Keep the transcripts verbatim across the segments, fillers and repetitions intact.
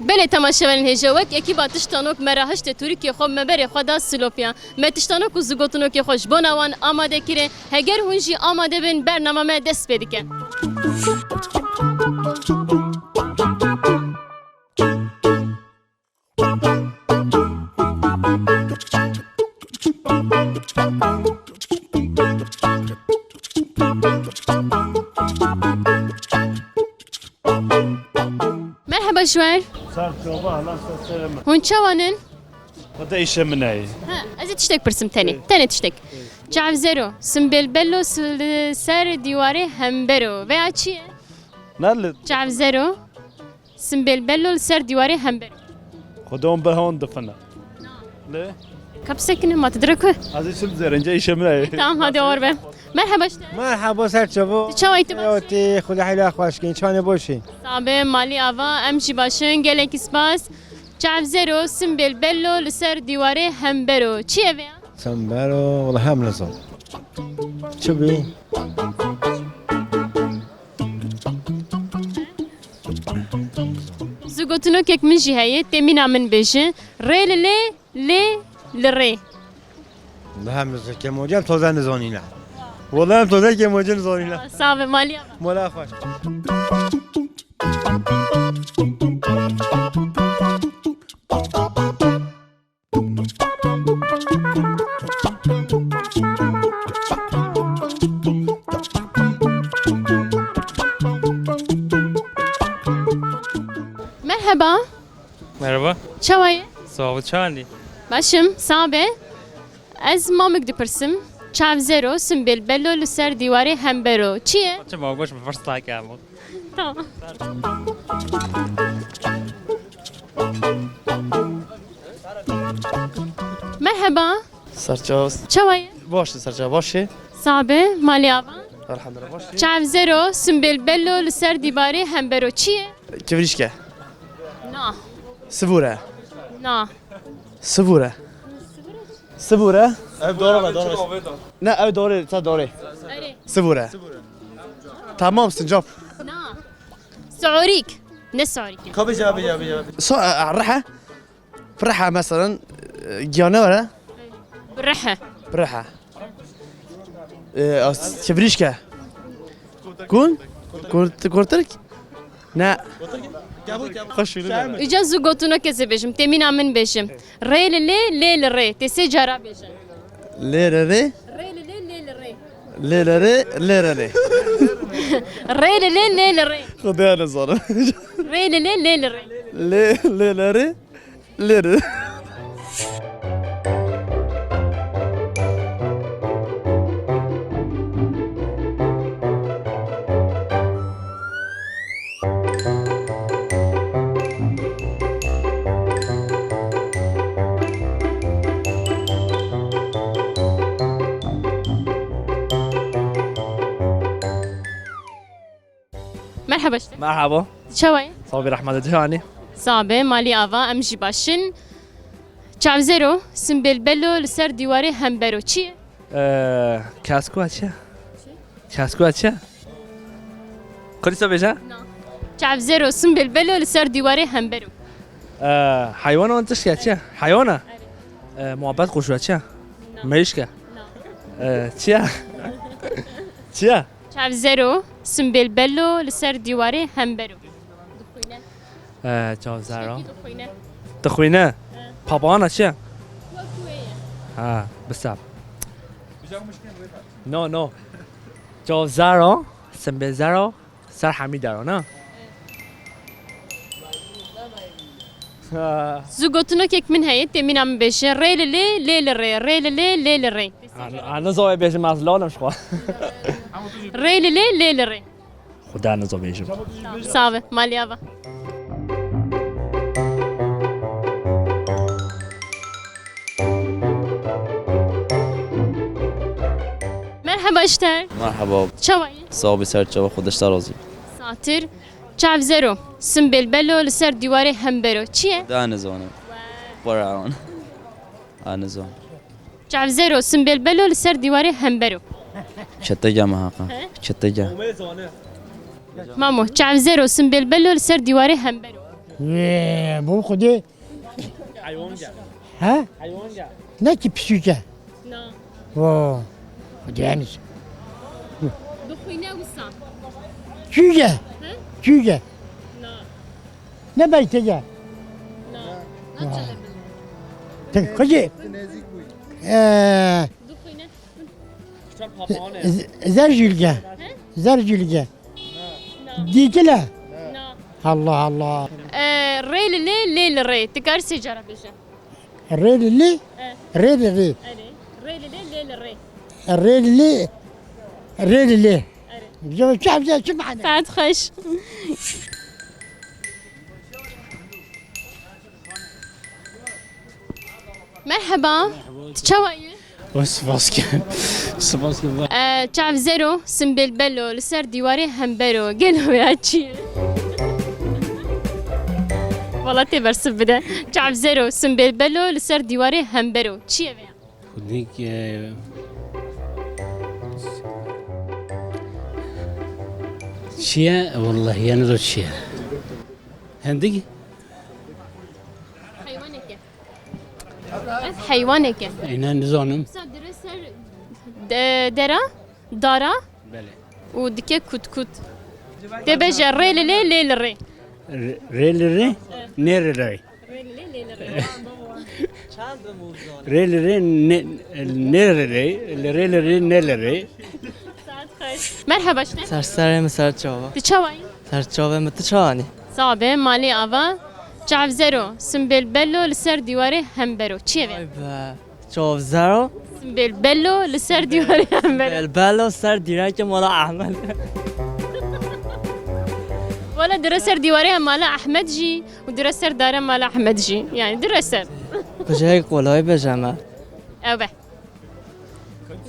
Belê temaşevanên hêja, wek ekîba Tiştanok me re hiştê tûrikê xwe me berê xwe da Silopiya. Me tiştanok û zigotinokê xwe ji bona wan amade kirê. Heger hûn jî amade bin, bernama me dest pê dike. Merheba ji we. Ser çava, lan ser serê min. Hûn çawa nin? Xwedê îşe min heye. Ha, ez ê tiştek pirsim tenê. Ê. Tenê tiştek. Çavzero, simbêl bello, s-, li ser dîwarê hembero. Veya çi ye? Ne li Çavzero, simbêl bello, li ser dîwarê hembero. Xwedê hûn bi hûn difine. Lê? Ka bisekine, ma tu dire ku? Ez ê çim zêrê, înca îşe min heye. Tamam, hadi awar be. Merhaba işte. Merhaba, ser çavo. Tu çawa yî, tu baş î? Yotî, Xuda heyla xweş kin, çanê boş î. Sabe, malî ava, em jî baş in, gelekî spas. Çavzero, simbêl bello, li ser dîwarê hembero. Çi ye vê ya? Hembero, wala hem nizam. Çi bî? Zû gotinokek min jî heye, tê mîna min bêje. Rê li lê, lê li rê. Daha mizin kemocem toze nizanîne. Wala em toze kemocem nizanîne. Sabe, malî ava. Mola xweş. Merheba. Merhaba. Çawa ye? Sağ ol, çawa nî? Başim, sabe. Ez mamik dipirsim. Çavzero, simbêl bello, li ser dîwarê hembero. Çi ye? Çi ma goş bi firsla ke. Tamam. Merheba. Serçe. Çawa ye? Baş e, serçe baş e. Sabe, malî ava. Elhamdülillah, baş e. Çavzero, simbêl bello, li ser dîwarê hembero. Çi ye? Kivrîşke. Na. Sivûre. Na. Sivûre. Sivûre. Ev doğru mu? Doğru. Ne, ev doğru, sen doğru. Erê. Sivûre. Tamam, sincap. Na. Surik. Ne surik? Kabe cevabı, cevabı, cevabı. So, e, e, rehe. Rehe mesela, e, giyane var ha? Rehe. Rehe. E, as-, çevirişke. Kun? Kurt-, kurtarık? Ne? Xweş wî. Îca zû gotinokê ez ê bêjim, tê mîna min bêjim. Rê li lê, lê li rê. Tê sê cara bêje. Lê li rê? Rê li lê, lê li rê. Lê li rê, lê li rê. Rê li lê, lê li rê. Xwedê nizanim. Rê li lê, lê li rê. Lê, lê li rê. Lêre. Merhaba işte. Merhaba. Çawa ye? Sabi rehmet de yani. Sabe, malî ava, em jî baş in. Çavzero, simbêl bello, li ser dîwarê hembero. Çi ye? Ee, kasko çi? Kasko çi? Kulîsa bêje? Na. Çavzero, simbêl bello, li ser dîwarê hembero. Ee, heywana wan tişt ya çi? Heywana? Ee, muhabbet quşu çi? Na. Meyişke? Na. Ee, çi ya? Çi ya? Çavzero, simbêl bello, li ser dîwarê hembero. Dixwîne. Ee, çavzero. Tiştekî dixwîne. Dixwîne? He. Papağana çi? Wek wê ye. Ha, bisav. No, no. Çavzero, simbêl zero, ser hemî dero, ne? He. Zû gotinokek min heye, tê mîna min bêje. Rê li lê, lê li rê. Rê li lê, lê li rê. A, a, nizo wê bêjim, ez lal im ji xwe. Rê li lê, lê li rê. Xuda nizo bêjim. Tamam, sağ be, malî ava. He baş ter. Merhaba. Çawa yî? Sağ ol, bir ser çava, Xwedê ji te razî. Satir. Çav zero, simbêl belo li ser dîwarê hembero. Çi ye? Da nizanim. Qur'an. Ha, nizanim. Çav zero, simbêl belo li ser dîwarê hembero. Çetege mi haqa? He? Çetege. Mamo, çav zero, simbêl belo li ser dîwarê hembero. Wê, bu Xwedê. He? Ne ki pisûk e? Na. Wo. Xwedê yani. Dixwîne wisa. Çûk e? He? Çûk e? Na. Ne beytege? Na. Na çelebil. Tek Xwedê. Ee, Dixwîne. Z-, Zerjîlge. He? Zerjîlge. Na. Dîkile. Na. Allah Allah. Ee, rê li lê, lê li rê. Dikar sê cara bêje. Rê li lê, e, rê li rê. Erê. Rê li lê, lê li rê. Rê li lê, rê li lê. Erê. Yo, çav çi mane? Saet xweş. Merheba. Merheba. Tu çawa yî? Spas ke. Spas ke. Ee, çav zero, simbêl belo, li ser dîwarê hembero. Gelo ya çi ye? Wala tê bersiv bide. Çav zero, simbêl belo, li ser dîwarê hembero. Çi ye vêya? Xwedî, e, çi ye? Wallahî, yani do çi ye? Hindik? Heywanek e. Ev heywanek e. Eynen nizanim. Sa dire ser de-, dera, dara. Belê. Û dike kut kut. Tê bêje rê li lê, lê li rê. Rê, rê li rê, nê li rê. Rê li lê, lê li rê. Rê li rê, nê, nê li rê, li rê li rê, nê li rê. Saet xweş. Merheba, ji te. Ser serê min, ser çava. Tu çawa yî? Ser çavê min, tu çawa nî? Sax be, malê ava. Çav zero, simbêl belo li ser dîwarê hembero. Çi ye vê? Vay be. Çav zero. Simbêl belo li ser dîwarê hembero. Simbêl belo ser dîrekê mala Ehmed. Wala dire ser dîwarê mala Ehmed jî û dire ser dara mala Ehmed jî. Yani dire ser. Bêje kolay bêje me. Ew be.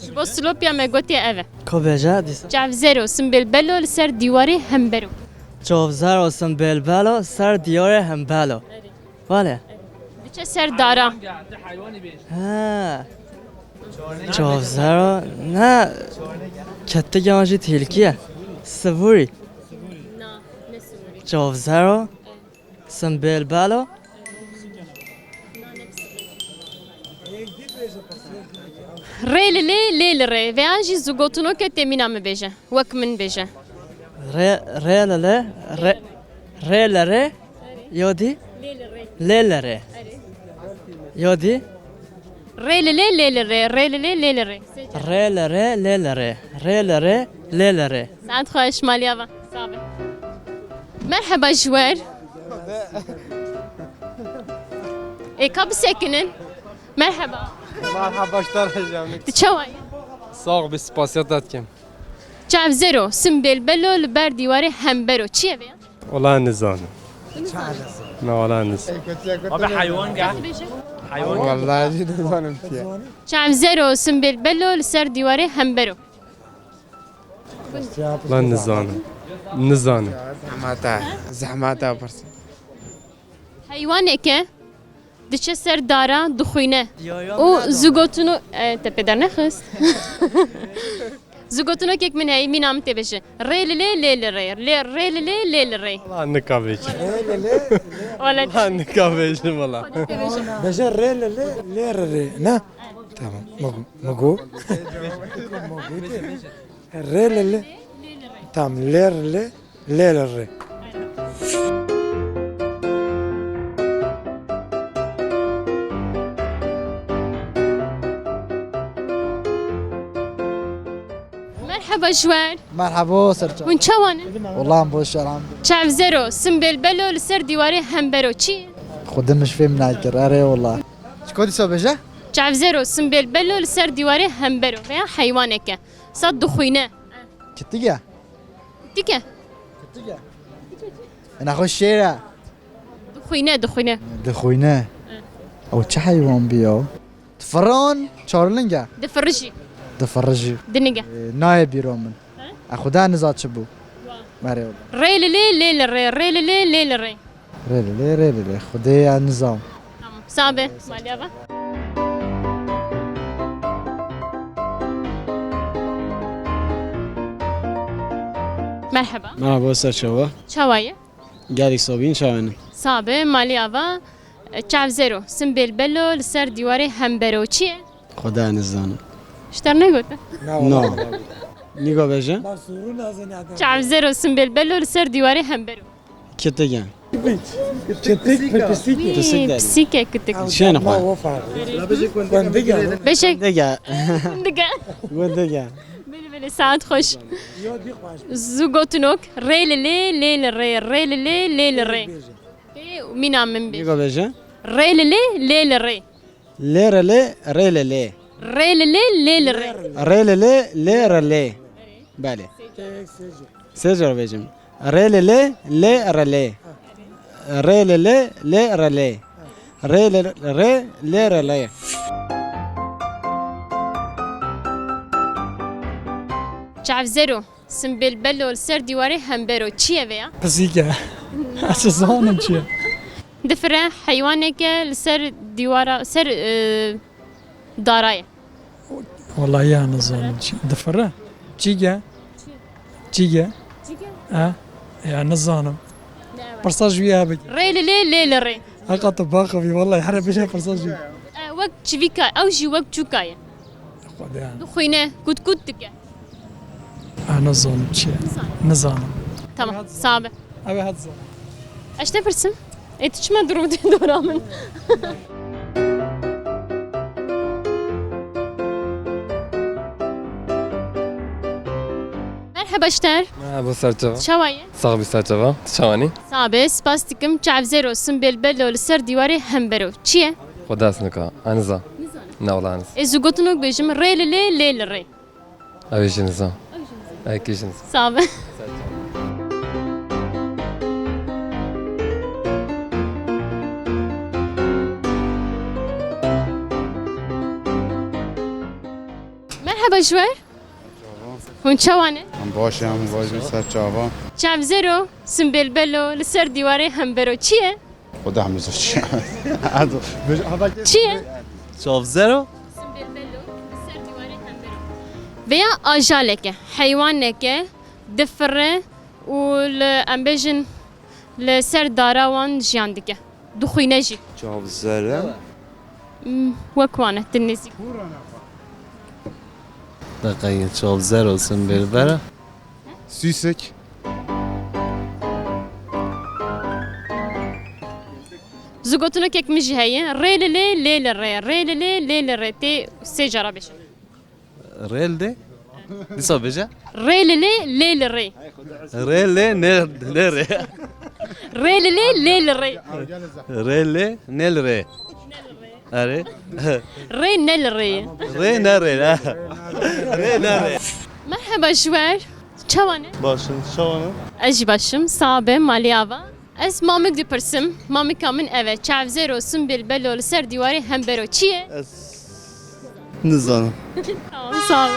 Ji bo Silopya me gotiye ev e. Ka bêje dîsa. Çav zero, simbêl belo li ser dîwarê hembero. Çav zero, simbêl belo ser dîwarê hembelo. Erê. Vale. Diçe ser dara. He. Çav zero, ne. Kettigan jî tilkiye. Sivurî. Na, ne sivurî. Çav zero. Simbêl belo. Rê li lê, lê li rê. Veyan jî zû gotinokê tê mîna min bêje. Wek min bêje. Rê, rê li lê, rê, rê li rê. Yodî? Lê li rê. Lê li rê. Yodî? Rê li lê, lê li rê. Rê li lê, lê li rê. Rê li rê, lê li rê. Rê li rê, lê li rê. Saet xweş, malî ava. Sax be. Merheba ji we re. Ê, ka bisekinin. Merheba. Merheba, ji te re jî. Tu çawa yî? Sax bî, spasiya te dikim. Çav zero, simbêl belo li ber dîwarê hembero. Çi ye vê ya? Wala nizanim. Na, wala nizanim. Abi heywan gel. Heywan gel. Wala jî nizanim çi ye. Çav zero, simbêl belo li ser dîwarê hembero. Lan nizanim. Nizanim. Zehmet e. Zehmet e pirs. Heywaneke diçe ser dara dixwîne. Yo, yo, û zû gotino, e, te pê dernexist. Zû gotinokek min heye, mîna min tê bêje. Rê li lê, lê li rê. Lê, rê li lê, lê li rê. Wala nika bêjim. Rê li lê, lê. Wala. Wala nika bêjim wala. Bêje rê li lê, lê li rê. Ne? Tamam. Mogu. Mogu. Rê li lê. Tamam. Lê li lê. Lê li rê. Merheba ji we re. Merheba, ser çav. Hûn çawa ne? Wala em baş, elhamdülillah. Çav zero, simbêl belo li ser dîwarê hembero. Çi? Xwedê min ji fêm nekir. Erê wala. Çi ka dîsa bêje? Çav zero, simbêl belo li ser dîwarê hembero. Veya heywaneke. Sa dixwîne. Kitik e? Kitik e. Kitik e. Ena xwe şêr e. Dixwîne, dixwîne. Dixwîne. Ew çi heywan bî ya? Difirin, çarling e. Difirijî. Difirijî. Dinige. E, nayê bîro min. He? E, xweda niza çi bû. Wa. Merê wala. Rê li lê, lê li rê, rê li lê, lê li rê. Rê li lê, rê li lê. Xwedê ya nizam. Tamam. Sabe, maliya va. Merhaba. Merhaba, ser çava. Çawa ye? Gelek sabîn çawa ne? Sabe, maliya va. Çavzero, simbêl belo li ser dîwarê hembero çi ye? Xweda nizanim. Ji te negotin? Na. Nîgo bêje? Çavzero, simbêl belo li ser dîwarê hembero. Kitik e. Kitik, pisîk e. Pisîk e. Pisîk e kitik. Çi ne xwe? Beşek. Dege. Dege. Dege. Belê belê, saet xweş. Zu gotinok, rê li lê, lê li rê, rê li lê, lê li rê. Tê mîna min bê. Nîgo bêje? Rê li lê, lê li rê. Lê re lê, rê li lê. Rê li lê, lê li rê. Rê li lê, lê re lê. Belê. Sê cara bêjim. Rê li lê, lê re lê. Rê li lê, lê re lê. Rê li rê, lê re lê. Çavzero. Simbêl belo li ser dîwarê hembero. Çi ye vêya? Pisîk e. Ez zanim çi ye. Difire heywaneke li ser dîwara, ser, e, dara ye. Walayi ya nizanim çi. Difire. Çîk e. Çîk e. Çîk e? E, ya nizanim. Pirsa ji wî ya bike. Rê li lê, lê li rê. Heqa tu baxivî, walayi here bêje pirsa ji wî. E, wek çivîka, ew jî wek çûka ye. Xwedê. Dixwîne, kut kut dike. A, nizanim çi ye. Nizanim. Nizanim. Tamam, sabe. Ew ê hat zan. Ez te pirsim. Ê, tu çima dirûdê dora min? Merheba ji te re. Merhaba, ser çava. Çawa ye? Sax bî, ser çava. Tu çawa nî? Sabe, spas dikim. Çavzero, simbêl belo li ser dîwarê hembero. Çi ye? Xweda ez nika. Aniza. Nizanim. Ne wala aniz. Ê, zu gotinok bêjim, rê li lê, lê li rê. Ew ê jî nizam. Ew ê jî nizam. Ew ê jî nizam. Sağ be. Merhaba ji we. Hûn çawa ne? Em baş e, em baş in, ser çava. Çavzero, simbêl belo, li ser dîwarê hembero çi ye? Xweda hemiza çi ye? Çi ye? Çavzero? Vêya ajaleke, heywaneke, difire û li, em bêjin, li ser dara wan jiyan dike. Dixwîne jî. Çavzere? Hmm, wek wan e, tu nêzîk. Deqeyê çavzero simbêl bera. Sîsik. Zu gotinokek min jî heye. Rê li lê, lê li rê. Rê li lê, lê li rê. Tê sê cara bêje. Rê li lê? Dîsa bêje. Rê li lê, lê li rê. Rê lê, nê, nê rê. Rê li lê, lê li rê. Rê lê, nê li rê. Erê. Rê ne li rê ye. Rê ne rê ne. Rê ne rê. Merheba ji we re. Çawa ne? Baş in, çawa ne? Ez jî baş im. Sax be, malî ava. Ez mamik dipirsim. Mamika min ev e. Çavzêro simbêl belo li ser dîwarê hembero çi ye? Ez nizanim. Tamam, sağ ol.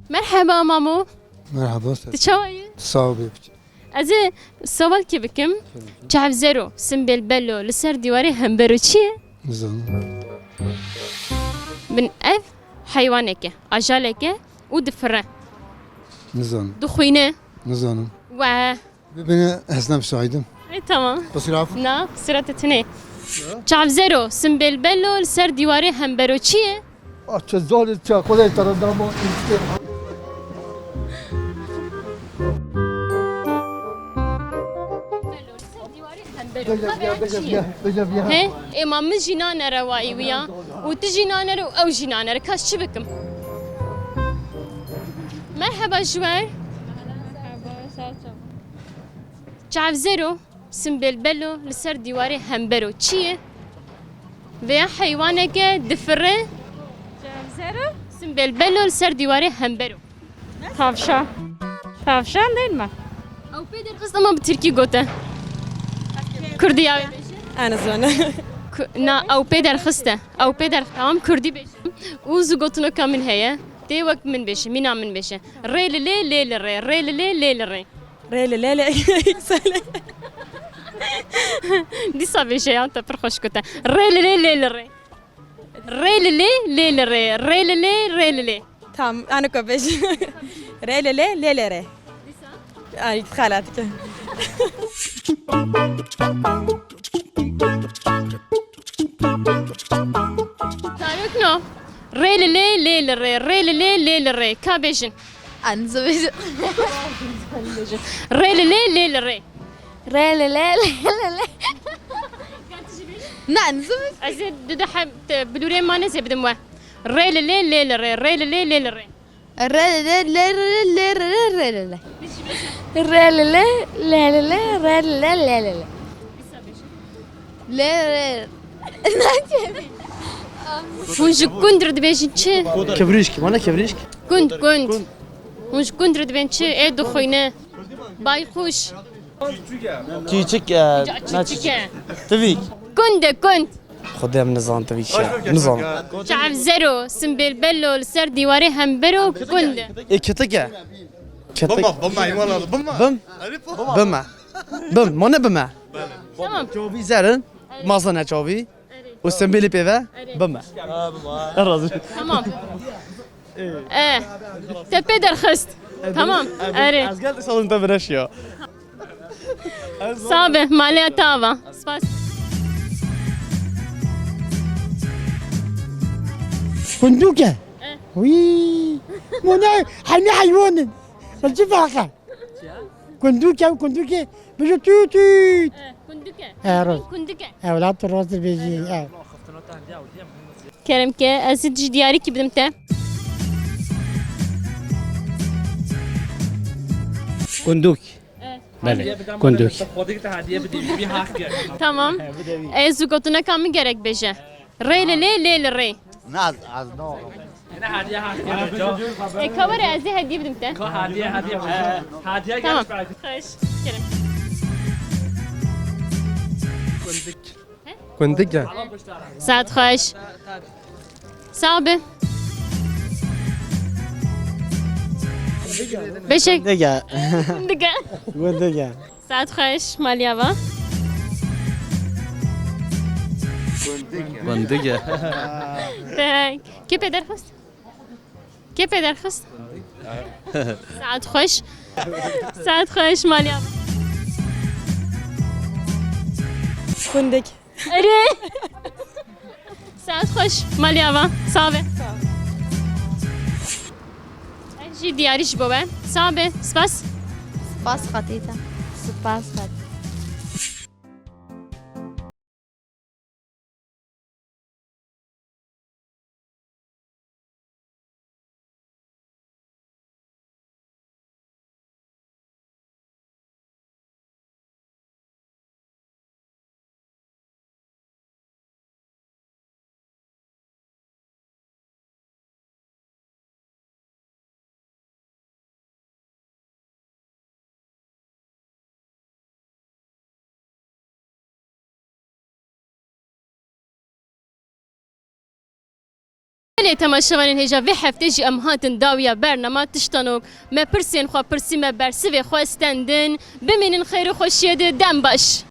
Merheba mamo. Merhaba. Tu çawa yî? Sağ ol, bê piçe. Ez ê sewalkê bikim. Çavzêro simbêl belo li ser dîwarê hembero çi ye? Nizanim. Bin ev heywaneke, ajaleke û difire. Nizanim. Dixwîne. Nizanim. We. Bibêne, ez ne bi şahîd im. E, tamam. Qisûra afû? Na, qisûra te tune. Çavzêro simbêl belo li ser dîwarê hembero çi ye? Ah, çi zor, çi Xwedê te re dama. Bêje, bêje, bêje, bêje, bêje. He? Ê ma min jî nanere wa î wiya. Û tu jî nanere û ew jî nanere. Ka ez çi bikim? Merheba ji we re. Çavzêro simbêl belo li ser dîwarê hembero çi ye? Vêya heywaneke difire. Çavzêro? Simbêl belo li ser dîwarê hembero. Tavşan. Tavşan değil mi? Ew pê derxist ama bi tirkî gote. Kurdî ya wê bêje? Ana zona. Ku-, na, ew pê derxiste. Ew pê derx-, tamam, kurdî bêje. Û zû gotineka min heye. Tê wek min bêje, mîna min bêje. Rê li lê, lê li rê. Rê li lê, lê li rê. Rê li lê, lê. Dîsa bêje ya, te pir xweş gote. Rê li lê, lê li rê. Rê li lê, lê li rê. Rê li lê, rê li lê. Tamam, ano ko bêj. Rê li lê, lê li rê. Ay, xalat ke. Zarokno. Rê li lê, lê li rê. Rê li lê, lê li rê. Ka bêjin. An zibêjin. Rê li lê, lê li rê. Rê li lê, lê li lê. Na, nizim. Ez ê du de heb-, te, bilûrê ma nezê bidim we. Rê li lê, lê li rê. Rê li lê, lê li rê. Rê li lê, lê li lê, lê li lê, rê li lê. Rê li lê, lê li lê, rê li lê, lê li lê. Lê, rê. Hûn ji kund re dibêjin çi? Kevrîşk, mana kevrîşk? Kund, kund. Hûn ji kund re dibên çi? Ê dixwîne. Baykuş. Çîçik e. Ca-, ne çîçik e. Tivîk. Kund e, kund. Xwedê em nizan tivîk e. Nizan. Çav zero, simbêl bello, li ser dîwarê hembero kund e. Ê kitik e. Kitik. Bima, bima, îman al, bima. Bim. Bim e. Bim, ma ne bim e? Tamam. Çavî zerin, mazin e çavî. Û sembêlî pê ve? Erê. Bim e. Razî. Tamam. E, te pê derxist. Tamam. Erê. Ez gel sazim te bireşiya. Sabe, malê te ava. Spas. Kunduk e. E. Wî. Mona hemî heywan in. Çi faqa? Kunduk e, kunduk e. Bêje tût tût. E, kunduk e. E, rast. Kunduk e. E, wela tu rast dibêjî, e. Kerem ke, ez ê ji diyarîkî bidim te. Kunduk. E. Belê, kunduk. Tamam. E, zû gotineka min gerek bêje. Rê li lê, lê li rê. Naz, az no. E, ka were ez ê hediye bidim te. Ka hediye, hediye. Hediye. Tamam. Xweş. Kerem. Kundik. He? Kundik e. Saet xweş. Sağ be. Beşek. Kundik e. Kundik e. Kundik e. Saet xweş, maliya va. Gundige. Te kê pê derxist? Kê pê derxist? Saet xweş. Saet xweş, maliya va. Gundik. Erê. Saet xweş, maliya va. Sağ be. Ev jî diyarî ji bo we. Sağ be. Spas. Spas xatê te. Spas xat. Belê temaşevanên hêja vê heftê jî em hatin dawiya bernama Tiştanok. Me pirsên xwe pirsî, me bersivê xwe stendin. Bimînin xêr û xweşiyê de, dem baş.